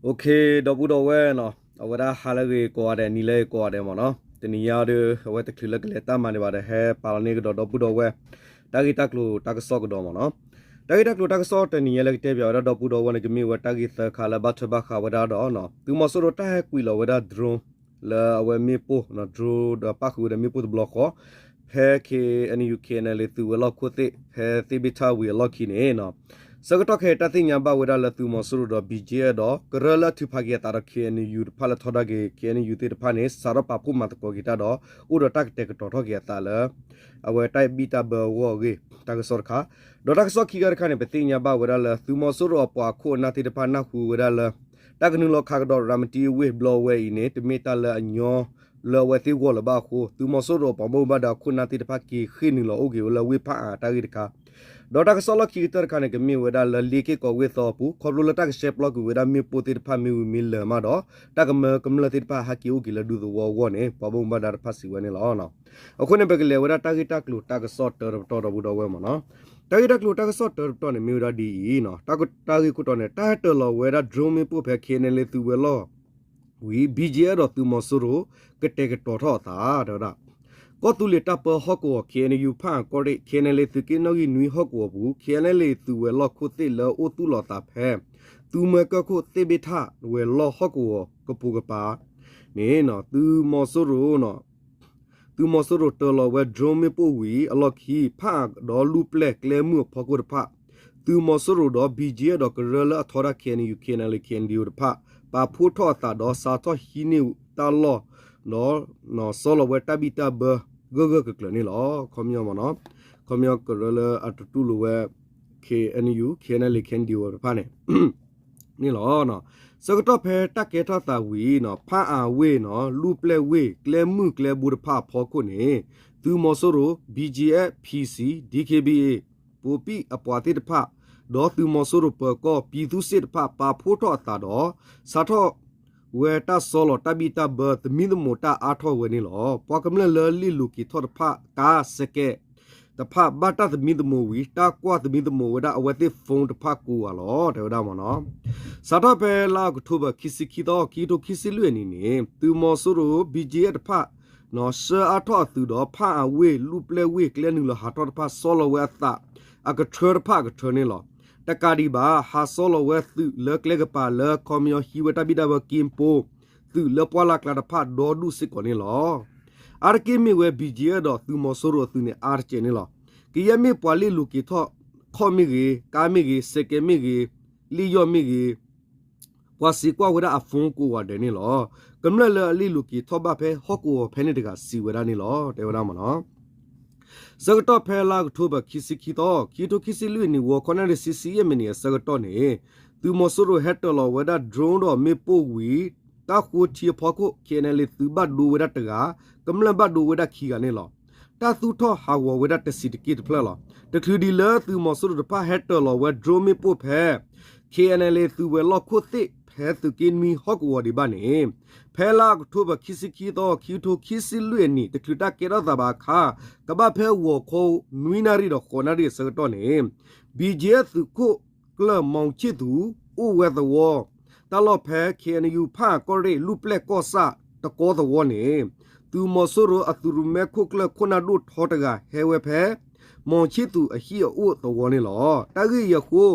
OK, ဒီပုၢ်ဒီဝဲၢ်နီၤ, အဝဲဒၣ်ဟါလၢအဂ့ၤကိးဂၤဒဲး နံၤလၢအဂ့ၤကိးဂၤဒဲးမ့ၢ်နီၤ, တနံၤညါဒီး အဝဲတချုးလၢကလဲၤတၢ်မၤဒံးဘၣ်ဒီး ဟဲပာ်လီၤန့ၢ်ကဒီးဒီပုၢ်ဒီဝဲၢ် တၢ်ဂ့ၢ်တၢ်ကျိၤတၢ်ကစီၣ်ကဒီးမ့ၢ်နီၤ. တၢ်ဂ့ၢ်တၢ်ကျိၤတၢ်ကစီၣ်တနံၤညါလၢကတဲပၠးဝဲဒၣ်ဒီပုၢ်ဒီဝဲၢ်န့ၣ် ကမ့ၢ်ဝဲတၢ်ဂ့ၢ်သၢခါလၢဘၣ်ထွဲဘၣ်ဃးဝဲဒၣ်ဒီး သုးမီၤစိရိၤတၢ်ဟဲကွံာ်လီၤဝဲဒၣ် drone လၢအဝဲမ့ၣ်ပိၢ် drone ဒီးပၣ်ဃုာ်ဝဲဒီးမ့ၣ်ပိၢ်တဘျီဃီ ဖဲ KNU KNLA သုးဝဲၤလီၢ်ခိၣ်သ့ၣ် ဖဲသ့ၣ်ဘ့ၣ်ထၣ်ဝံၤအလီၢ်ခံန့ၣ် ဆၢကတီၢ်ခဲအံၤတၢ်သ့ၣ်ညါဘၣ်ဝဲဒၣ်လၢသုးမီၤစိရိၤဒီး BGF ဒီးကရၢလၢအထုးဖးက့ၤအသးဒီး KNU တဖၣ်လၢထီဒါက့ၤ KNU သ့ၣ်တဖၣ်န့ၣ် စးထီၣ်ပာ်ဖှိၣ်မၤသကိးက့ၤတၢ်ဒီး အိၣ်ဒီးတၢ်ကတဲာ်ကတီၤထီၣ်က့ၤအသးလၢ အဝဲတၢ်ဘံၣ်တၢ်ဘၢအဂီၢ်အဂ့ၢ် တၢ်ကစီၣ်တခါ, ဒီးတၢ်ကစီၣ်ခံခါတခါန့ၣ် ပသ့ၣ်ညါဘၣ်ဝဲဒၣ်လၢ သုးမီၤစိရိၤအပှၤခိၣ်အနၢ်သ့ၣ်တဖၣ်နၢ်ဟူဝဲဒၣ်လၢ တၢ်ကနုာ်လီၤခးကဒီးရၤမတံအဝ့ၢ်ဘျီဝဲအံၤန့ၣ် တမ့ၢ်တၢ်လၢအညီလၢအဝဲသ့ၣ်ဂီၢ်လၢၤဘၣ်အဃိ သုးမီၤစိရိၤအပှၤဘၣ်မူဘၣ်ဒါခိၣ်နၢ်သ့ၣ်တဖၣ်က့ၤဃ့ၢ်နုာ်လီၤအိၣ်က့ၤဝဲလၢဝ့ၢ်ဖၣ်အၣ်တၢ်ဂ့ၢ်တခါ, ဒီးတၢ်ကစီၣ်လီၢ်ခံကတၢၢ်တခါန့ၣ် ကမ့ၢ်ဝဲဒၣ်လၢလ့က့ၢ်ကီးဝ့ၢ်သီအပူၤ ခီဖျိလၢတၢ်ကဆှဲပျီကွံာ်ဝဲဒၣ်မ့ၣ်ပိၢ်သ့ၣ်တဖၣ်မ့ၢ်ဝံၤမ့ၢ်လၢာ်မးဒီး တၢ်ကမၢကမျၢၢ်သ့ၣ်တဖၣ်ဟဲက့ၤအိၣ်က့ၤလၢဒူသဝီအဂီၢ်န့ၣ် ပှၤဘၣ်မူဘၣ်ဒါတဖၣ်စံးဝဲန့ၣ်လီၤ. အဃိန့ၣ် ပကလဲၤဝဲဒၣ်တၢ်ဂ့ၢ်တၢ်ကျိၤတၢ်ကစီၣ်တၢတပတီၢ်ဒီပုၢ်ဒီဝဲၢ်မ့ၢ်နီၤ. တၢ်ဂ့ၢ်တၢ်ကျိၤတၢ်ကစီၣ်တၢတပတီၢ်န့ၣ် မ့ၢ်ဝဲဒၣ်ဒ်အံၤ, တၢ်ဂ့ၢ်ခိၣ်တီန့ၣ် တၢ်ဟဲတၢၤလီၤဝဲဒၣ် drone မ့ၣ်ပိၢ်ဖဲ KNLA သုးဝဲၤလီၢ်ဝံၤ BGF ဒီးသုးမီၤစိရိၤ ကတဲာ်ကတီၤထီၣ်အသး တဲဝဲဒၣ် ကီၢ်သူလ့ၤတၢ်ပၢဟီၣ်ကဝီၤ KNU ဖၣ်အၣ်ကီၢ်ရ့ၣ် KNLA သုးက့နီၣ်ဂံၢ်နွံဟီၣ်ကဝီၤပူၤ KNLA သုးဝဲၤလီၢ်ခိၣ်သ့ၣ်လၢအိၣ်သူၣ်လီၤအသးဖဲ သူမွဲကၢၢ်ခိၣ်သ့ၣ်ဘ့ၣ်ထၣ်ဝဲၤလီၢ်ဟီၣ်ကဝီၤကပိာ်ကပၤန့ၣ် သုးမီၤစိရိၤ သုးမီၤစိရိၤတၢၤလီၤဝဲ drone မ့ၣ်ပိၢ်ဝံၤအလီၢ်ခံ ဖၣ်အၣ်ဒီးလူၢ်ပျဲၢ်ကျဲမုၢ်အဖီခိၣ်တဖၣ် သုးမီၤစိရိၤဒီး BGF ဒီးကရၢလၢအထီဒါ KNU KNLA KNDO တဖၣ် ပာ်ဖှိၣ်ထီၣ်အသးဒီးစးထီၣ်ဟံးန့ၢ်တၢ်လီၢ်ဒီး ဆီလီၤဝဲတၢ်ဘံၣ်တၢ်ဘၢဂၢၢ်ဂၢၢ်ကျၢၤကျၢၤန့ၣ်လီၤ. ခီပညီမ့ၢ်နီၤ, ခီပညီကရၢလၢအတတူၢ်လိာ်ဝဲ KNU KNLA KNDO တဖၣ်န့ၣ် န့ၣ်လီၤ. ဆၢကတီၢ်ဖဲတၢ်ကဲထီၣ်သးဝံၤနီၤ ဖၣ်အၣ်ဝ့ၢ်နီၤ လူၢ်ပျဲၢ်ဝ့ၢ် ကျဲမုၢ်ကျဲဘိတဖၣ်အဖီခိၣ်န့ၣ် သုးမီၤစိရိၤ BGF PC DKBA ပိပံအပှၤသ့ၣ်တဖၣ် ဒီးသုးမီၤစိရိၤပၢၤကီၢ် ပြည်သူ့စစ် တဖၣ် ပာ်ဖှိၣ်ထီၣ်အသးဒီး စးထီၣ်ဝဲတၢ်ဆီလီၤတၢ်ဘံၣ်တၢ်ဘၢသမံသမိးတၢ်အါထီၣ်ဝဲန့ၣ်လီၤ. ပှၤကမျၢၢ်လၢလ့ၣ်လိၤက့ၤထီၣ်တဖၣ် ကါ စဲးကဲး တဖၣ်ဘၣ်တၢ်သမံသမိးဝံၤ တၢ်ကွၢ်သမံသမိးဝဲဒၣ်အဝဲသ့ၣ် phone တဖၣ်ကိးဂၤလီၤ တဲဝဲဒၣ်မ့ၢ်နီၤ. စးထီၣ်ဖဲလါအီးကထိဘၢၣ် ခံဆံခံသီ ခံကထိခံဆံလွံၢ်အနံၣ်န့ၣ် သုးမီၤစိရိၤ BGF တဖၣ် ဆှၢအါထီၣ်အသုးဒီး ဖၣ်အၣ်ဝ့ၢ် လူၢ်ပျဲၢ်ဝ့ၢ် ကျဲနုာ်လီၤဟးထီၣ်တဖၣ် ဆီလီၤဝဲအသး အကထၢတဖၣ်အကထၢန့ၣ်လီၤ. တကးဒံးဘၣ် ဟးဆီလီၤဝဲသုးလၢကျဲကပၤလၢ ခီပညီဟံးဝဲတၢ်ဘံၣ်တၢ်ဘၢက့ၤပိ သုးလၢပှၢ်လၢ်ကျါတဖၣ်ဒီဒူၣ်စ့ၢ်ကီးန့ၣ်လီၤ. အါတက့ၢ်မ့ၢ်ဝဲ BGF ဒီးသုးမီၤစိရိၤအသုးန့ၣ် အါတစဲးန့ၣ်လီၤ. ကယဲၢ်မ့ၢ်ပှၤလ့ၣ်လိၤက့ၤထီၣ် ခီၣ်မ့ၢ်ဂ့ၤ, ကါမ့ၢ်ဂ့ၤ, စဲးကဲးမ့ၢ်ဂ့ၤ, လ့ၣ်ယီၢ်မ့ၢ်ဂ့ၤ, ပှၤစံးကွၢ်ဝဲဒၣ်အ phone ကိးဂၤဒဲးန့ၣ်လီၤ. ကမျၢၢ်လၢအလ့ၣ်လိၤက့ၤထီၣ်ဘၣ်ဖဲဟီၣ်ကဝီၤဖဲန့ၣ်တဂၤစံးဝဲဒၣ်န့ၣ်လီၤ တဲဝဲဒၣ်မ့ၢ်နီၤ. ဆၢကတီၢ်ဖဲလါအီးကထိဘၢၣ် ခံဆံခံသီ ခံကထိခံဆံလွံၢ်အနံၣ် ဂီၤခီနၣ်ရံၣ်ဆံဆံယဲၢ်မံးနံးအဆၢကတီၢ်န့ၣ် သုးမီၤစိရိၤဟဲတၢၤလီၤဝဲဒၣ် drone ဒီးမ့ၣ်ပိၢ်ဝံၤ တၢ်ဃိထံအဖီခိၣ် KNLA သုးဘၣ်ဒိဝဲဒၣ်တဂၤ, ကမျၢၢ်ဘၣ်ဒိဝဲဒၣ်ခံဂၤန့ၣ်လီၤ. တၢ်သူၣ်ထီၣ်ဟးဂီၤဝဲဒၣ်တဆံးတက့ၢ်တဖျၢၣ်လီၤ. တချုးဒံးလၢသုးမီၤစိရိၤတဖၣ်ဟဲတၢၤလီၤဝဲ drone မ့ၣ်ပိၢ်ဖဲ KNLA သုးဝဲၤလီၢ်ခိၣ်သ့ၣ် ဖဲသုးက့နွံဟီၣ်ကဝီၤဒံးဘၣ်န့ၣ် ဖဲလါအီးကထိဘၢၣ် ခံဆံခံသီ ခံကထိခံဆံလွံၢ်အနံၣ် တချုးတၢ်ကဲထီၣ်သးဘၣ်အခါ ကဘၣ်ဖဲဂီၤခီနွံနၣ်ရံၣ်ဒီးဃိးနၣ်ရံၣ်အဆၢကတီၢ်န့ၣ် BGF သုးခိၣ်ကျၢၢ် မောင်ချစ်သူ အိၣ်ဝဲသဝီ တၢ်လီၢ်ဖဲ KNU ဖၣ်အၣ်ကီၢ်ရ့ၣ် လူၢ်ပျဲၢ်ကီၢ်ဆၣ်တကီသဝီန့ၣ် သုးမီၤစိရိၤအသုးရိၣ်မဲခိၣ်ကျၢၢ်ခိၣ်နၢ်ဒိၣ်ထီတဂၤဟဲဝဲဖဲ မောင်ချစ်သူ အဟံၣ်အအိၣ်သဝီန့ၣ်လီၤ. တၢ်ဂ့ၢ်အံၤအဃိ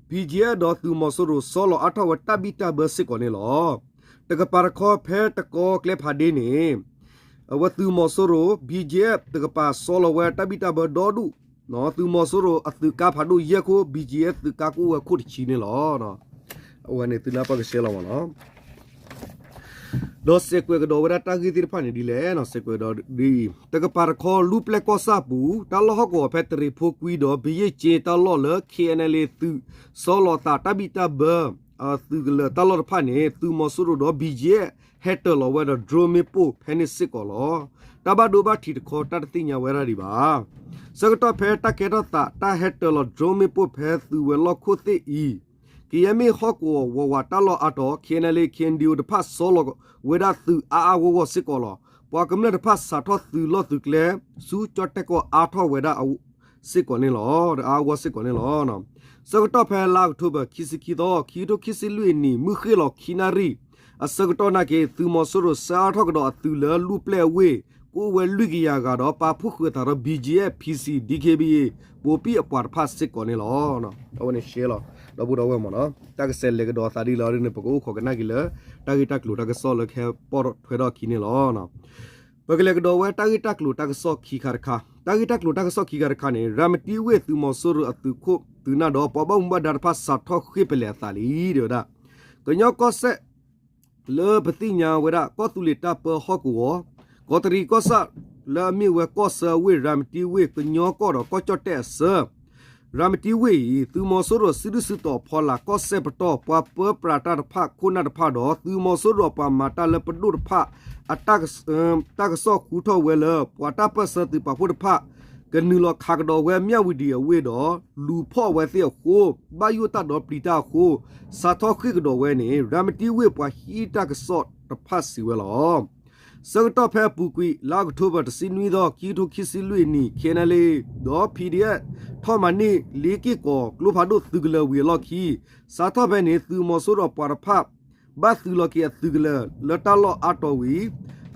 BGF ဒီးသုးမီၤစိရိၤဆီလီၤအါထီၣ်ဝဲတၢ်ဘံၣ်တၢ်ဘၢစ့ၢ်ကီးန့ၣ်လီၤ. တကပၤတခီဖဲတကီကျဲဖးဒ့န့ၣ် အဝဲသုးမီၤစိရိၤ BGF တကပၤဆီလီၤဝဲတၢ်ဘံၣ်တၢ်ဘၢဒီဒူၣ်, သုးမီၤစိရိၤအသုးကါဖးဒိၣ်ယဲၢ်ခိၣ် BGF သုးကါကအိၣ်ဝဲခိၣ်တဆံန့ၣ်လီၤ. အဝဲန့ၣ်သုနၢ်ပၢၢ်ကဆှဲလီၤမ့ၢ်နီၤ. ဒီးစဲးကွဲးကဒီးဝဲဒၣ်တၢ်ဂ့ၢ်သ့ၣ်တဖၣ်န့ၣ်ဒ်လဲၣ်, စဲးကွဲးကဒီးဒ်အံၤ, တကပၤတခီ လူၢ်ပျဲၢ်ကီၢ်ဆၣ်ပူၤ တၢ်လီၢ်ဟီၣ်ကဝီၤဖဲတရံးဖိကွံဒီး ဘယ့ၣ်ကၠ့တၢ်လီၢ်လၢ KNLA သုးဆီလီၤသးတၢ်ဘံၣ်တၢ်ဘၢ သုးကလၢၤတၢ်လီၢ်တဖၣ်န့ၣ် သုးမီၤစိရိၤဒီး BGF ဟဲတၢၤလီၤဝဲဒီး drone မ့ၣ်ပိၢ်ဖဲန့ၣ်စ့ၢ်ကီးလီၤ. တၢ်ဘၣ်ဒိဘၣ်ထံးတခီ တၢ်တသ့ၣ်ညါဝဲဒၣ်ဒံးဘၣ်. ဆၢကတီၢ်ဖဲတၢ်ကဲထီၣ်သး တၢ်ဟဲတၢၤလီၤ drone မ့ၣ်ပိၢ်ဖဲသုးဝဲၤလီၢ်ခိၣ်သ့ၣ်အံၤ ကယဲၢ်မ့ၢ်ဟီၣ်ကဝီၤဝးဝးတၢ်လီၢ်အါတီၤ KNLA KNDO တဖၣ်ဆီလီၤဝဲဒၣ်သုးအါအါဂီၢ်ဂီၢ်စ့ၢ်ကီးလီၤ. ပှၤကမျၢၢ်တဖၣ်စးထီၣ်သုးလီၢ်သုးကျဲ ဆူကၠီၣ်တဲၣ်ကီၢ်အါထီၣ်ဝဲဒၣ် စ့ၢ်ကီးန့ၣ်လီၤ. တအါအါဂီၢ်စ့ၢ်ကီးန့ၣ်လီၤ. ဆၢကတီၢ်ဖဲလါအီးကထိဘၢၣ် ခံဆံခံသီ ခံကထိခံဆံလွံၢ်နံၣ် မုၢ်ဃ့ၢ်လီၤခံနၣ်ရံၣ် အဆၢကတီၢ်နာ်က့ သုးမီၤစိရိၤ ဆှၢအါထီၣ်ကဒီးအသုးလၢလူၢ်ပျဲၢ်အဝ့ၢ် ကအိၣ်ဝဲလွံၢ်ကယၤဂၤဒီး ပာ်ဖှိၣ်ဃုာ်အသးဒီး ဘီၣ်ကၠံၣ်အဲၣ် ဖံဆံၣ် ဒံခ့ဘံၣ်အ့ ပိာ်ပံၣ်အပှၤတဖၣ်စ့ၢ်ကီးန့ၣ်လီၤ. အဝဲန့ၣ်ရှဲလီၤ ဒီပုၢ်ဒီဝဲၢ်မ့ၢ်နီၤ တၢ်ကဆဲးလဲၤကဒီးအသးဒ်လဲၣ်ဒ်န့ၣ် ပကအိၣ်ခိးကနၣ်က့ၤလၢ တၢ်ဂ့ၢ်တၢ်ကျိၤတၢ်ကစီၣ်လၢကဟဲပိာ်ထွဲထီၣ်အခံန့ၣ်လီၤ. ပကလဲၤကဒီးဝဲတၢ်ဂ့ၢ်တၢ်ကျိၤတၢ်ကစီၣ်ခံခါတခါ, တၢ်ဂ့ၢ်တၢ်ကျိၤတၢ်ကစီၣ်ခံခါတခါန့ၣ် ရၤမတံဝ့ၢ်သုးမီၤစိရိၤအသုးခိၣ်သုးနၢ်ဒီးပှၤဘၣ်မူဘၣ်ဒါတဖၣ်စးထီၣ်ဃ့ၢ်ပလဲၤအသးလံ တဲဝဲဒၣ် ကညီကီၢ်စဲၣ် လၢပသ့ၣ်ညါဝဲဒၣ် ကီၢ်သူလ့ၤတၢ်ပၢဟီၣ်ကဝီၤ ကီးတရံးကီၢ်ဆၣ် လၢအမ့ၢ်ဝဲကီၢ်ဆၢအဝ့ၢ် ရၤမတံဝ့ၢ် ကညီကီၢ်ဒီးကီၢ်ကၠီၣ်တဲၣ်အဆၢ ရၤမတံဝ့ၢ်အံၤ သုးမီၤစိရိၤစုဒုၣ်စုတီၤအဖီလာ် ကီၢ်စဲၣ်ပတီၢ် ပှၤပၢပြးတၢ်တဖၣ်ခိၣ်နၢ်တဖၣ်ဒီး သုးမီၤစိရိၤအပှၤမၤတၢ်လၢပဒိၣ်တဖၣ် အတၢ်က တၢ်ကစီၣ်ဃုထီၣ်ဝဲလၢ ပှၤတၢ်ပၢၢ်ဆၢသုးပာ်ဖှိၣ်တဖၣ် ကနုာ်လီၤခးကဒီးဝဲမၠၣ်ဝတံၤအဝ့ၢ်ဒီး လူၤဖီၣ်အဝဲသ့ၣ်အဃိ ဘၣ်ယိၣ်တၢ်ဒီးပျံၤတၢ်အဃိ စးထီၣ်ဃ့ၢ်ကဒီးဝဲန့ၣ် ရၤမတံဝ့ၢ်ပှၤဟံးတၢ်ကစီၣ်တဖၣ်စံးဝဲလီၤ. ဆၢကတီၢ်ဖဲအပူၤကွံာ် လါအီးကထိဘၢၣ် တဆံနွံသီ ခံကထိခံဆံလွံၢ်နံၣ် ခ့ၣ်အဲၣ်အၣ်လ့ၣ် ဒီး ဖံၣ်ဒံၣ်အၣ် ထီၣ်မၤန့ၢ် လ့က့ၢ်ကီၤကျိဖးဒိၣ်သုးကလၢၤဝံၤအလီၢ်ခံ စးထီၣ်ဖဲန့ၣ် သုးမီၤစိရိၤအပှၤတဖၣ် ဘၣ်သုးလီၤက့ၤအသုးကလၢၤလၢတၢ်လီၢ်အါတီၤဝံၤ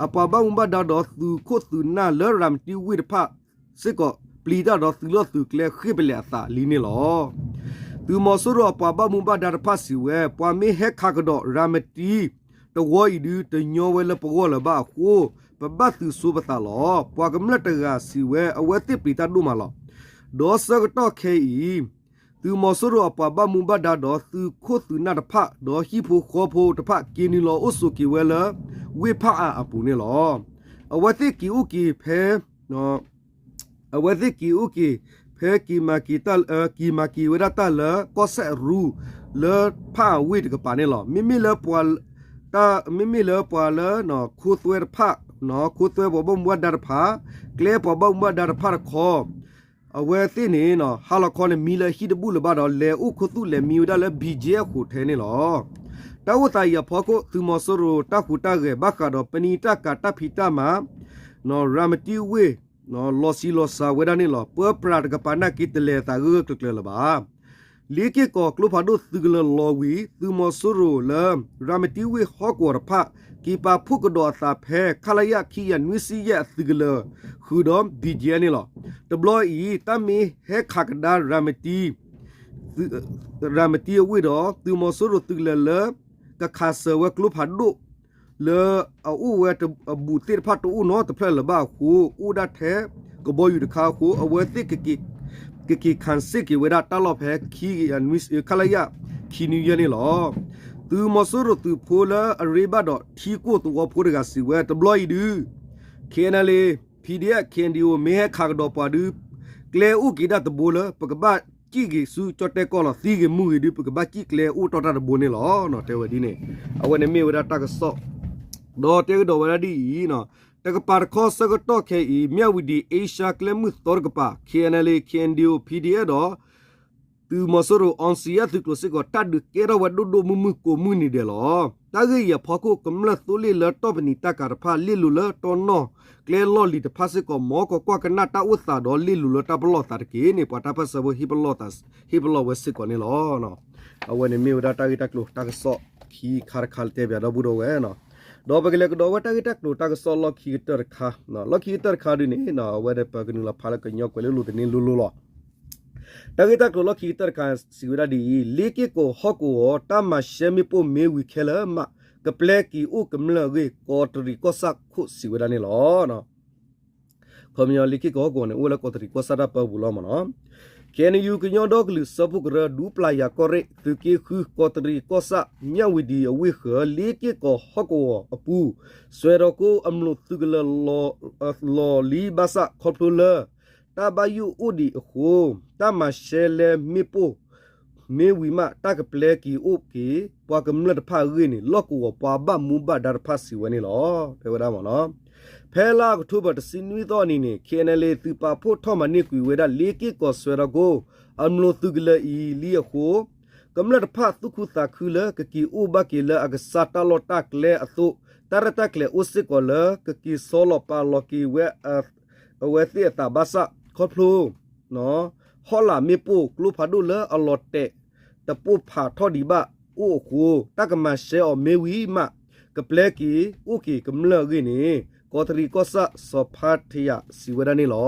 အပှၤဘၣ်မူဘၣ်ဒါဒီးသုးခိၣ်သုးနၢ်လၢရၤမတံဝ့ၢ်တဖၣ် စ့ၢ်ကီးပျံၤတၢ်ဒီးသုးလီၢ်သုးကျဲဃ့ၢ်ပလဲၤအသးလံန့ၣ်လီၤ. သုးမီၤစိရိၤအပှၤဘၣ်မူဘၣ်ဒါတဖၣ်စံးဝဲ ပှၤမ့ၢ်ဟဲခးကဒီးရၤမတံ တဝီအံၤဒု တညီဝဲလၢပဂီၢ်လၢၤဘၣ်အဃိ ပဘၣ်သုးစိပသးလီၤ. ပှၤကမျၢၢ်တဂၤစံးဝဲ အဝဲသ့ၣ်ပျံၤတၢ်ဒိၣ်မးလီၤ. ဒီးဆၢကတီၢ်ခဲအံၤ သုးမီၤစိရိၤအပှၤဘၣ်မူဘၣ်ဒါဒီးသုးခိၣ်သုးနၢ်တဖၣ် ဒီးဟံၣ်ဖိဃီဖိတဖၣ် က့ၤနုာ်လီၤအိၣ်ဆိးက့ၤဝဲလၢ ဝ့ၢ်ဖးအါအပူၤန့ၣ်လီၤ. အဝဲသ့ၣ်က့ၤအိၣ်က့ၤဖဲ အဝဲသ့ၣ်က့ၤအိၣ်က့ၤ ဖဲက့ၤမၤက့ၤတၢ် က့ၤမၤက့ၤဝဲဒၣ်တၢ်လၢကီၢ်စဲၣ်အရူ လၢဖးအါဝ့ၢ်တကပၤန့ၣ်လီၤ. မ့မ့ၢ်လၢပှၤ တၢ် မ့မ့ၢ်လၢပှၤလၢ ခိသွဲတဖၣ် ခိသွဲပှၤဘၣ်မူဘၣ်ဒါတဖၣ် ကျဲပှၤဘၣ်မူဘၣ်ဒါတဖၣ်တခီ အဝဲသ့ၣ်န့ၣ် ဟါလီၤခီန့ၣ် မံလၢဟံၣ်တဘူၣ်လၢၤဘၣ်ဒီး လဲၤအိၣ်ခူသူၣ်လဲၤမံဝဲဒၣ်လၢ ဘံၣ်ကၠ့ အဃိးထဲန့ၣ်လီၤ. တၢ်အိၣ်သးအံၤအဖီခိၣ် သုးမီၤစိရိၤတၢ်ဟူးတၢ်ဂဲၤ ဘၣ်ဃးဒီးပနံာ်တၢ်ကၤတၢ်ဖံးတၢ်မၤ ရၤမတံဝ့ၢ် လီၤဆံးလီၤစှၤဝဲဒၣ်န့ၣ်လီၤ. ပၢပြးတကပၤနာ်က့ တလဲၤသးဂၢၢ်ဂၢၢ်ကျၢၤကျၢၤလၢၤဘၣ်. လ့က့ၢ်ကီၤကျိဖးဒိၣ်သုးကလၢၤလီၤဝံၤ သုးမီၤစိရိၤလၢ ရၤမတံဝ့ၢ်ဟီၣ်ကဝီၤတဖၣ် က့ၤပာ်ဖှိၣ်ကဒီးအသးဖဲ ခလရ ခံကယၤနွံဆံယဲၢ်အသုးကလၢၤ ဃုာ်ဒီး ဘံၣ်ကၠ့ န့ၣ်လီၤ. တဘျီအံၤ တၢ်မ့ၢ်ဟဲခးကဒါရၤမတံ ရၤမတံအဝ့ၢ်ဒီး သုးမီၤစိရိၤသုးကလၢၤလၢ ကခးစၢၤဝဲကျိဖးဒိၣ် လၢအအိၣ်ဝဲအဘူးသ့ၣ်တဖၣ်တအိၣ်နီတဖျၢၣ်လၢၤဘၣ်အဃိ အိၣ်ဒၣ်ထဲကဘီယူၤတခါအဃိ အဝဲသ့ၣ် ကက့ၤခးစ့ၢ်က့ၤဝဲဒၣ်တၢ်လီၢ်ဖဲ ခလရ ခံနွံယဲၢ်န့ၣ်လီၤ. သုးမီၤစိရိၤသုးဖိလၢအရ့ဘၣ်ဒီးထံကိၢ်သဝီဖိတဂၤစံးဝဲ တဘျီအံၤဒု ခ့ၣ်အဲၣ်အၣ်လ့ၣ် ဖံၣ်ဒံၣ်အၣ် ခ့ၣ်အဲၣ်အၣ်ဒံၣ်အိၣ် မ့ၢ်ဟဲခးကဒီးပှၤဒု ကျဲအိၣ်က့ၤဒၣ်တဘိလၢ ပကဘၣ်စံၣ်က့ၤဆူကၠီၣ်တဲၣ်ကီၢ်လီၤ. သံဂ့ၤမူဂ့ၤဒု ပကဘၣ်စံၣ်ကျဲအိၣ်တီၢ်တၢ်တဘိန့ၣ်လီၤ. တဲဝဲဒ်န့ၣ် အဝဲန့ၣ်မ့ၢ်ဝဲဒၣ်တၢ်ကစီၣ် ဒီးတဲကဒီးဝဲဒၣ်ဒ်အံၤ တကပၤတခီဆၢကတီၢ်ခဲအံၤ မၠၣ်ဝတံၤ အ့ရှါကျဲမုၢ်သီတကပၤ ခ့ၣ်အဲၣ်အၣ်လ့ၣ် ခ့ၣ်အဲၣ်အၣ်ဒံၣ်အိၣ် ဖံၣ်ဒံၣ်အၣ်ဒီး သုးမီၤစိရိၤ အီစံယၣ်သုးကျိၤစ့ၢ်ကီး တၢ်ဒုးကဲထီၣ်ဝဲဒိၣ်ဒိၣ်မုၢ်မုၢ်ကိးမုၢ်နံၤဒဲးလီၤ. တၢ်ဂ့ၢ်အံၤအဖီခိၣ် ကမျၢၢ်သိလ့ၣ်လၢတီၢ်ပနံာ်တၢ်ကၤတဖၣ် လ့ၣ်လိၤလၢတီၢ်နီၣ်ကျဲလီၢ်လံၤတဖၣ်စ့ၢ်ကီး မ်ကကွၢ်ကနၣ်တၢ်အိၣ်သးဒီးလ့ၣ်လိၤလၢတၢ်ပလီၢ်သးတက့ၢ်န့ၣ် ပှၤတၢ်ပၢၢ်ဆၢဖိ ဟ့ၣ်ပလီၢ်ဝဲစ့ၢ်ကီးန့ၣ်လီၤ. အဝဲန့ၣ်မ့ၢ်ဝဲဒၣ်တၢ်ဂ့ၢ်တၢ်ကျိၤတၢ်ကစီၣ်ခံခါတခါလၢတဲပၠးဒီပုၢ်ဒီဝဲၢ် ဒီးပကလဲၤကဒီးဝဲတၢ်ဂ့ၢ်တၢ်ကျိၤတၢ်ကစီၣ်လီၢ်ခံကတၢၢ်တခါ, လီၢ်ခံကတၢၢ်တခါဒုန့ၣ် အဝဲဒၣ်ပကနုာ်လီၤဖးလၢကညီကွဲၤလ့လိၤသန့လိၤလိၤလီၤ. တၢ်ဂ့ၢ်တၢ်ကျိၤလီၢ်ခံကတၢၢ်တခါစံးဝဲဒၣ်ဒ်အံၤ, လ့က့ၢ်ကီၤဟီၣ်ကဝီၤ တၢ်မၤရှဲမ့ၣ်ပိၢ်မ့ၢ်ဝံၤခဲလၢာ်မး ကပျဲက့ၤအိၣ်ကမျၢၢ်အဂ့ၢ် ကီးတရံးကီၢ်ဆၣ်ခိၣ်စံးဝဲဒၣ်န့ၣ်လီၤ. ခီပညီလ့က့ၢ်ကီၤဟီၣ်ကဝီၤန့ၣ် အိၣ်ဝဲလၢကီးတရံးကီၢ်ဆၣ်တၢ်ပၢပူၤလီၤမ့ၢ်နီၤ. ခ့ၣ်အဲၣ်ယူၣ် ကညီဒီကလုာ်စၢဖှိၣ်ကရၢ ဒူပျၢ်ယၤကီၢ်ရ့ၣ် သုးက့ဃု ကီးတရံးကီၢ်ဆၣ် မၠၣ်ဝတံၤအဝ့ၢ်ဃၢၤ လ့က့ၢ်ကီၤဟီၣ်ကဝီၤအပူၤ စွဲဒီးကိၣ်အမျိာ်သုးကလၢၤ လီၤလံဘၣ်ဆၣ် ခီဖျိလၢ တၢ်ဘၣ်ယိၣ်အိၣ်ဒံးအဃိ တၢ်မၤရှဲလဲမ့ၣ်ပိၢ် မ့ၢ်ဝံၤမး တၢ်ကပျဲက့ၤအိၣ်က့ၤ ပှၤကမျၢၢ်တဖၣ်အဂ့ၢ်န့ၣ် လီၢ်ကဝီၤပှၤဘၣ်မူဘၣ်ဒါတဖၣ်စံးဝဲန့ၣ်လီၤ. တဲဝဲဒၣ်မ့ၢ်နီၤ, ဖဲလါအီးကထိဘၢၣ် တဆံနွံသီအနံၤန့ၣ် ခ့ၣ်အဲၣ်အၣ်လ့ၣ် သုးပာ်ဖှိၣ်ထီၣ်မၤန့ၢ်ကွံာ်ဝဲဒၣ် လ့က့ၢ်ကီၤစွဲဒီးကိၣ် အမျိာ်သုးကလၢၤအံၤလံအဃိ ကမျၢၢ်တဖၣ်သူၣ်ခုသးခုလၢ ကက့ၤအိၣ်ဘၣ်က့ၤလၢအကစၢ်တၢ်လီၢ်တၢ်ကျဲအသိး တၢ်ရဲၣ်တၢ်ကျဲၤအိၣ်စ့ၢ်ကီးလၢ ကက့ၤဆီလီၤပာ်လီၤက့ၤဝဲ အဝဲသ့ၣ်အသးဘၣ်ဆၣ် ခီဖျိ ဟီၣ်လာ်မ့ၣ်ပိၢ်ကျိဖးဒိၣ်လၢအလီၤတဲာ်တပိၢ်ဖးထီၣ်ဒံးဘၣ်အိၣ်အဃိ တၢ်ကမၤရှဲအီၤမ့ၢ်ဝံၤမး ကပျဲက့ၤအိၣ်က့ၤကမျၢၢ်အဂ့ၢ်န့ၣ် ကီးတရံးကီၢ်ဆၣ်စီၤဖါထယးစံးဝဲဒၣ်န့ၣ်လီ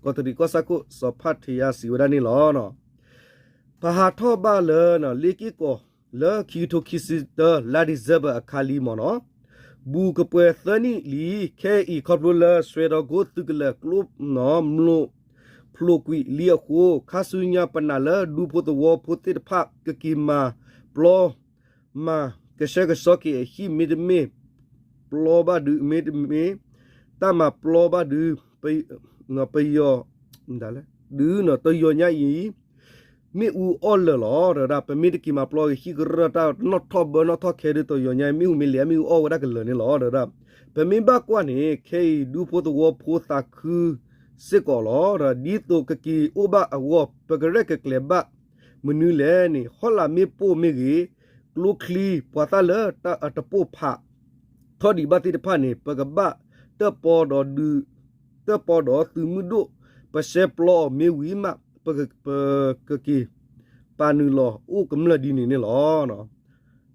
ၤ. ကီးတရံးကီၢ်ဆၣ်ခိၣ်စီၤဖါထယးစံးဝဲဒၣ်န့ၣ်လီၤ. ပဟးထီၣ်ဘၣ်လၢ လ့က့ၢ်ကီး လၢခံကထိခံဆံတၢ လါဒံၣ်စဲဘၢၣ်အခါလံမ့ၢ်နီၤ, ဘူးကပှဲၤသၢနံၣ်လံ, ခဲအံၤခီဖျိလၢစွဲဒီးကိးသုးကလၢၤကျိ မျိာ်ဖျိးကွံာ်လံအဃိ ခါဆူညါပနာ်လၢဒူဖိသဝီဖိသ့ၣ်တဖၣ် ကက့ၤမၤပျီ မၤကဆှဲကဆှီက့ၤအဟံၣ် မ့တမ့ၢ် ပျီဘၣ်ဒုး မ့တမ့ၢ် တၢ်မၤပျီဘၣ်ဒုး ပယီၤ ဒုး တယီၤညါအံၤ မ့ၣ်အူအီၣ်လၢာ်လီၤ. တဝဲဒၣ် ပမ့ၢ်တက့ၤမၤပျီက့ၤဟံၣ်ကရၢၢ်တၢ်နီၣ်ထီၣ်ဘၢနီၣ်ထီၣ်ခဲဒုး တယီၤညါအံၤ မ့ၣ်အူမ့ၢ်လဲၤ မ့ၣ်အူအီၣ်ဝဲဒၣ်ကလၢာ်န့ၣ်လီၤ. တဝဲဒၣ် ပမ့ၢ်ဘၣ်ကွၢ်န့ၣ် ခဲအံၤဒူဖိသဝီဖိသးခုစ့ၢ်ကီးလီၤ. ဒ်သိးကက့ၤအိၣ်ဘၣ်အဂီၢ် ပကရဲၣ်ကကျဲၤဘၣ်မနုၤလဲၣ်န့ၣ် ဟီၣ်လာ်မ့ၣ်ပိၢ်မ့ၢ်ဂ့ၤ, ကျိချံ ပှၤသၣ်လၢတၢ်အတပိၢ်ဖး ထီၣ်ဒံးဘၣ်သ့ၣ်တဖၣ်န့ၣ် ပကဘၣ်တၢၣ်ပီဒီးဒုး တၢၣ်ပီဒီးသုးမုၢ်ဒိၣ် ပဆဲပျီအီၤမ့ၢ်ဝံၤမး ပက ပကက့ၤ ပာ်နုာ်လီၤအိၣ်ကမျၢၢ်ဒ်န့ၣ်န့ၣ်လီၤ.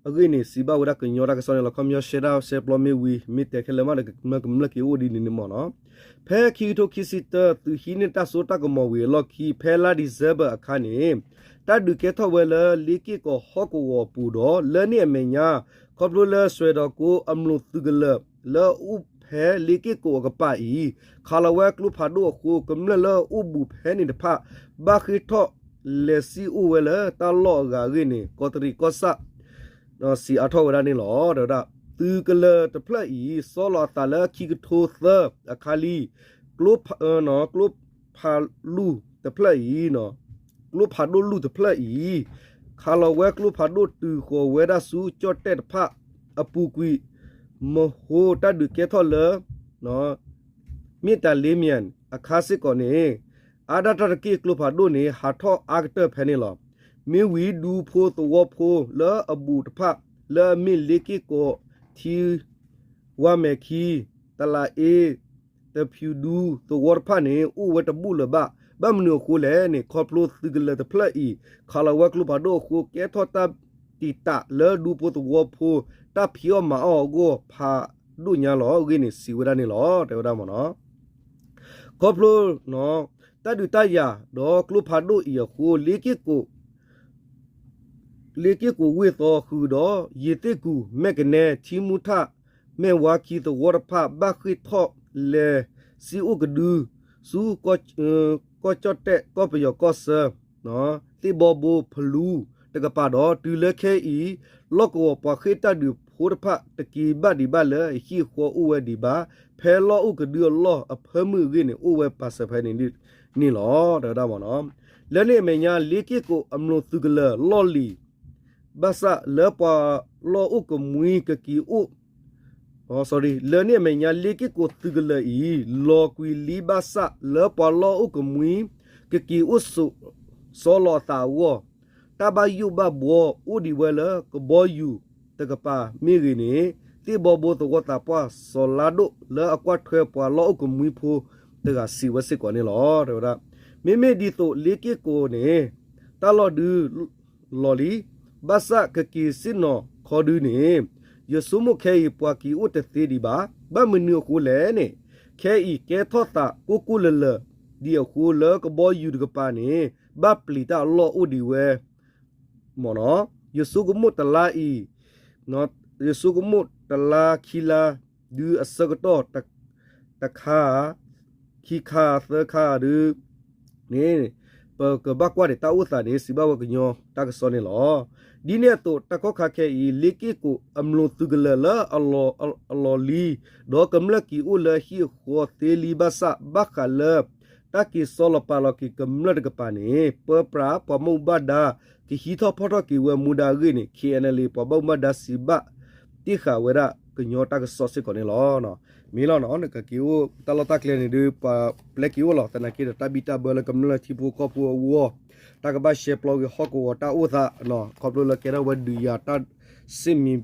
အဂ့ၢ်န့ၣ် စံးဘၣ်ဝဲဒၣ်ကညီတၢ်ကစီၣ်န့ၣ်လီၤ. ခီပညီဆှၢတၢ်ဆဲပျီမ့ၢ်ဝံၤ မ့ၢ်တဲခဲလၢာ်မးဒီး ကမျၢၢ်ကမျၢၢ်က့ၤအိၣ်ဒ်န့ၣ်န့ၣ်မ့ၢ်နီၤ. ဖဲခံကထိခံဆံတၢ သုးဟံးန့ၢ်တၢ်စိတၢ်ကမီၤဝံၤအလီၢ်ခံ ဖဲလါဒံၣ်စဲဘၢၣ်အခါန့ၣ် တၢ်ဒုးကဲထီၣ်ဝဲလၢလ့က့ၢ်ကီးဟီၣ်ကဝီၤအပူၤဒီး လၢန့ၣ်အမဲာ်ညါ ခီဖျိလၢစွဲဒီးကိး အမျိာ်သုးကလၢၤ လၢအအိၣ်ဖဲလ့က့ၢ်ကီးအကပၤအံၤ ခးလီၤဝဲကျိဖးဒိၣ်အဃိ ကမျၢၢ်လၢအအိၣ်ဘူးဖဲန့ၣ်တဖၣ် ဘၣ်ဃ့ၢ်ထီၣ်လဲၤစံၣ်အိၣ်ဝဲလၢတၢ်လီၢ်အဂၤအဂ့ၢ်န့ၣ် ကီးတရံးကီၢ်ဆၣ် စံးအါထီၣ်ဝဲဒၣ်န့ၣ်လီၤ. တဝဲဒၣ် သုးကလၢၤတဖျၢၣ်အံၤ ဆီလီၤအသးလၢခံကထိသၢအခါလံ ကျိ ကျိဖးလူၢ်တဖျၢၣ်အံၤ ကျိဖးဒိၣ်လူၢ်တဖျၢၣ်အံၤ ခးလီၤဝဲကျိဖးဒိၣ်တုၤဃီၤဝဲဒၣ်ဆူကၠီၣ်တဲၣ်တဖၣ်အပူၤကွံာ် မဟိတၢ်ဒုးကဲထီၣ်လၢ မ့ၢ်တၢ်လ့မံၤအခါစ့ၢ်ကီးန့ၣ် အါဒၣ်တၢ်တက့ၢ် ကျိဖးဒိၣ်န့ၣ် ဟးထီၣ်အါကတၢၢ်ဖဲန့ၣ်လီၤ. မ့ၢ်ဝံၤဒူဖိသဝီဖိလၢအဘူးတဖၣ် လၢအမ့ၢ်လ့က့ၢ်ကီး ထံ ဝါမဲာ်ခံ တလးအ့ တဖၠူၤဒူသဝီတဖၣ်န့ၣ် အိၣ်ဝဲတဘူၣ်လၢၤဘၣ်. ဘၣ်မနုၤအဃိလဲၣ်န့ၣ် ခီဖျိသုးကလၢၤတဖျၢၣ်အံၤ ခးလီၤဝဲကျိဖးဒိၣ်အဃိ ကဲထီၣ်တၢ်တံာ်တာ်လၢဒူဖိသဝီဖိ တၢ်ဖံးအီၣ်မၤအီၣ်အဂီၢ်ဖးဒိၣ်ညါလီၤ. အဂ့ၢ်န့ၣ် စံးဝဲဒၣ်န့ၣ်လီၤ. တဲဝဲဒၣ်မ့ၢ်နီၤ ခီဖျိ တၢ်ဒုးတၢ်ယၤဒီးကျိဖးဒိၣ်အံၤအဃိ လ့က့ၢ်ကီး လ့က့ၢ်ကီးဝ့ၢ်သီဃုာ်ဒီး ယ့ၤသ့ၣ်ကူၣ် မဲၢ်ကနဲ ထံမူထၣ် မဲၢ်ဝါခံသဝီတဖၣ် ဘၣ်ဃ့ၢ်ထီၣ်လဲၤစံၣ်အိၣ်ကဒု ဆူ ကီၢ်ကၠီၣ်တဲၣ် ကီၢ်ပယီၤကီၢ်ဆၢ သ့ၣ်ဘီဘိဖလူတကပၤဒီး တုၤလၢခဲအံၤ လီၢ်ကဝီၤပှၤဃ့ၢ်တၢ်ဒုးဖိတဖၣ် တက့ၤဘၣ်ဒံးဘၣ်လၢအဟံၣ်အဃီအိၣ်ဝဲဒံးဘၣ်, ဖဲလီၢ်အိၣ်ကဒုအလီၢ်အဖၢမုၢ်အဂ့ၢ်န့ၣ် အိၣ်ဝဲပာ်စၢၤဖဲန့ၣ်န့ၣ်လီၤ. တဲဝဲဒၣ်မ့ၢ်နီၤ လၢန့ၣ်အမဲာ်ညါ လ့က့ၢ်ကီးအမျိာ်သုးကလၢၤလီၢ်လံၤ ဘၣ်ဆၣ်လၢပှၤလီၢ်အိၣ်ကမှံကက့ၤအိၣ် လၢန့ၣ်အမဲာ်ညါ လ့က့ၢ်ကီးသုးကလၢၤအံၤ လီၤကွံာ်လံဘၣ်ဆၣ် လၢပှၤလီၢ်အိၣ်ကမှံ ကက့ၤအိၣ်ဆိး ဆီလီၤအသးအဂီၢ် တၢ်ဘၣ်ယိၣ်ဘၣ်ဘှီအိၣ်ဒံးဝဲလၢကဘီယူၤတကပၤမ့ၢ်ဂ့ၤန့ၣ် သ့ၣ်ဘီဘိသဝီသးပှၢ် စီၤလါဒိၣ် လၢအကွၢ်ထွဲပှၤလီၢ်အိၣ်ကမှံဖိတဂၤစံးဝဲစ့ၢ်ကီးန့ၣ်လီၤ. တဲဝဲဒၣ် မ့မ့ၢ်ဒ်သိးလ့က့ၢ်ကီးန့ၣ် တၢ်လီၢ်ဒုးလီၤလံ ဘၣ်ဆၣ်ကက့ၤဆ့ၣ်နီၤခီဒုန့ၣ် ယဆိကမိၣ်ခဲအံၤပှၤက့ၤအိၣ်တသ့ဒံးဘၣ်. ဘၣ်မနုၤအဃိလဲၣ်န့ၣ် ခဲအံၤကဲထီၣ်သးကိၢ်ကိၢ်လၢၤလၢၤ ဒ်အဃိလၢကဘီယူၤတကပၤန့ၣ် ဘၣ်ပျံၤတၢ်အလီၢ်အိၣ်ဒံးဝဲ မ့ၢ်နီၤ ယဆိကမိၣ်တလါအံၤ ယဆိကမိၣ်တလါခံလါ ဒုးအဆၢကတီၢ် တခါ ခံခါ သၢခါဒုး န့ၣ် ပကဘၣ်ကွၢ်ဒံးတၢ်အိၣ်သးန့ၣ် စံးဘၣ်ဝဲကညီတၢ်ကစီၣ်န့ၣ်လီၤ. ဒ်န့ၣ်အသိး တၢ်ကီတၢ်ခဲခဲအံၤ လ့က့ၢ်ကီးအမျိာ်သုးကလၢၤလၢအလီၤလံ ဒီးကမျၢၢ်က့ၤအိၣ်လၢဟံၣ်အဃီသ့လံဘၣ်ဆၣ် ဘၣ်ဃးလၢ တၢ်က့ၤဆီလီၤပာ်လီၤက့ၤကမျၢၢ်တကပၤန့ၣ် ပၢပြးပှၤဘၣ်မူဘၣ်ဒါ ကဟံးထီၣ်ဖီၣ်ထီၣ်က့ၤဝဲမူဒါအဂ့ၢ်န့ၣ် ခ့ၣ်အဲၣ်အဲၣ်လ့ ပှၤဘၣ်မူဘၣ်ဒါစံးဘၣ်တ့ၢ်ဃာ်ဝဲဒၣ်ကညီတၢ်ကစီၣ်စ့ၢ်ကီးန့ၣ်လီၤ. မ့ၢ်လီၤနီၤ နကက့ၤအိၣ်တၢ်လီၢ်တၢ်ကျဲန့ၣ်ဒုး ပှၤပျဲက့ၤအိၣ်လီၤ. သနာ်က့ဒီးတၢ်ဘံၣ်တၢ်ဘၢလၢကမျၢၢ်ထံဖိကီၢ်ဖိအဂီၢ် တၢ်ကဘၣ်ရှဲပျီက့ၤဟီၣ်ကဝီၤတၢ်အိၣ်သး ခီဖျိလၢကဲထီၣ်ဝဲဒုးယၤတၢ်စ့ၣ်မံၤ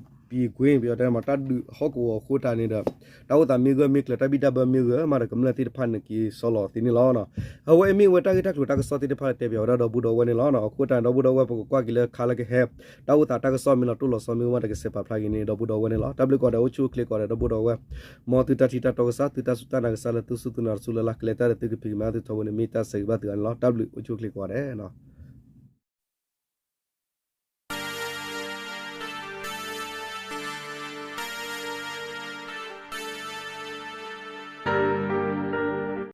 ကွ့ၢ် ပယီၤတဲမး တၢ်ဒုးဟီၣ်ကဝီၤအဃိတၢ်န့ၣ်ဒီး တၢ်အိၣ်သးမ့ၢ်ဂၢၢ်မ့ၢ်ကျၢၤ တၢ်ဘံၣ်တၢ်ဘၢမ့ၢ်ဂၢၢ်မးဒီး ကမျၢၢ်သ့ၣ်တဖၣ်န့ၣ်က့ၤဆီလီၤသ့န့ၣ်လီၤ. အဝဲအံၤမ့ၢ်ဝဲတၢ်ဂ့ၢ်တၢ်ကျိၤတၢ်ကစီၣ်သ့ၣ်တဖၣ်တဲပၠးဝဲဒၣ်ဒီပုၢ်ဒီဝဲၢ်န့ၣ်လီၤ. အဃိတၢ်န့ၣ် ဒီပုၢ်ဒီဝဲၢ် ပကကွၢ်က့ၤလၢခါလၢကဟဲ တၢ်အိၣ်သးတၢ်ကစီၣ်မ့ၢ်လီၤတိၢ်လီၤဆီမ့ၢ်ဝဲတကဆဲးပာ်ဖျါက့ၤန့ၣ် ဒီပုၢ်ဒီဝဲၢ်န့ၣ်လီၤ. တၢ်ဘျုးကိးဂၤဒဲး အိၣ်ဆူၣ်အိၣ်ချ့ကိးဂၤဒဲး ဒီပုၢ်ဒီဝဲၢ် မ်သုတၢ်ထံၣ်တၢ်တီကစၢ် သုတၢ်စူၢ်တၢ်နာ်ကစၢ်လၢသုစူၢ်သုနာ်တစူၢ်လၢ်လၢ် ကလဲၤတၢ်ဒီးသုကဖံးကမၤသုထီဘိန့ၣ် မ့ၢ်တၢ်ဆၢဂ့ၤဘၣ်သုဂၤန့ၣ်လီၤ. တၢ်ဘျုး အိၣ်ဆူၣ်အိၣ်ချ့ကိးဂၤဒဲး.